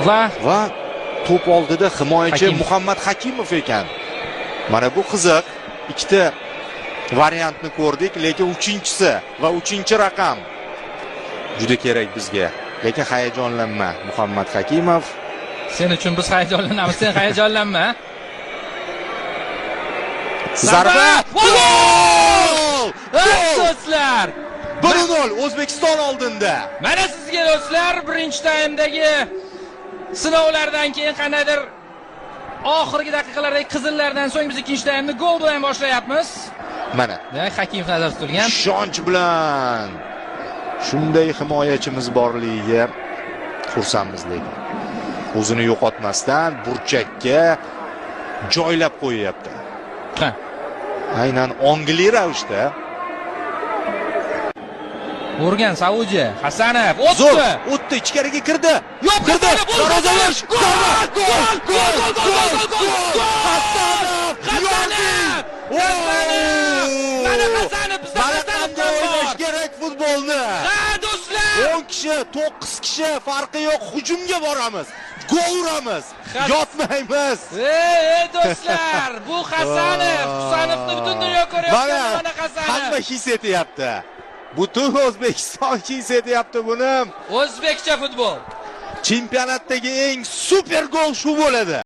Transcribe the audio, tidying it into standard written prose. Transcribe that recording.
Va to'p oldida himoyachi Muhammad Hakimov ekan. Mana bu qiziq. Ikkita variantni ko'rdik, lekin uchinchisi va uchinchi raqam juda kerak bizga. Lekin hayajonlanma Muhammad Hakimov. Sen uchun biz hayajonlanamiz, sen hayajonlanma. Zarba! Gol! Do'stlar! 1-0 O'zbekiston oldinda. Mana sizga do'stlar, birinchi taymdagi sinovlardan keyin qandaydir oxirgi daqiqalardagi qizillardan so'ng biz ikkinchi taymni gol bilan boshlayapmiz. Mana. Demak, Hakimov nazarda tutilgan. Ishonch bilan shunday himoyachimiz borligiga xursandmiz lekin. O'zini yo'qotmasdan burchakka joylab qo'yyapti. Ha. Aynan ongli ravishda. Urgan Saudiya. Hasanov o'tdi. O'tdi, ichkariga kirdi. Yo'q, kirdi. Darvoza bo'sh. Gol! Gol! Gol! Gol! Gol! Gol! Hasanov! Hasanov! Hasanov! Mana Hasanov, bizda Hasanov o'ynash kerak futbolni. Ha, do'stlar! 10 kishi, 9 kishi farqi yo'q, hujumga boramiz. Gol uramiz. Yotmaymiz. Ey, do'stlar, bu Hasanov. Husanovni butun dunyo ko'rayotgan mana Hasanov. Hamma his etyapti. Butun O'zbekiston his etyapti buni. O'zbekcha futbol. Chempionatdagi eng super gol shu bo'ladi.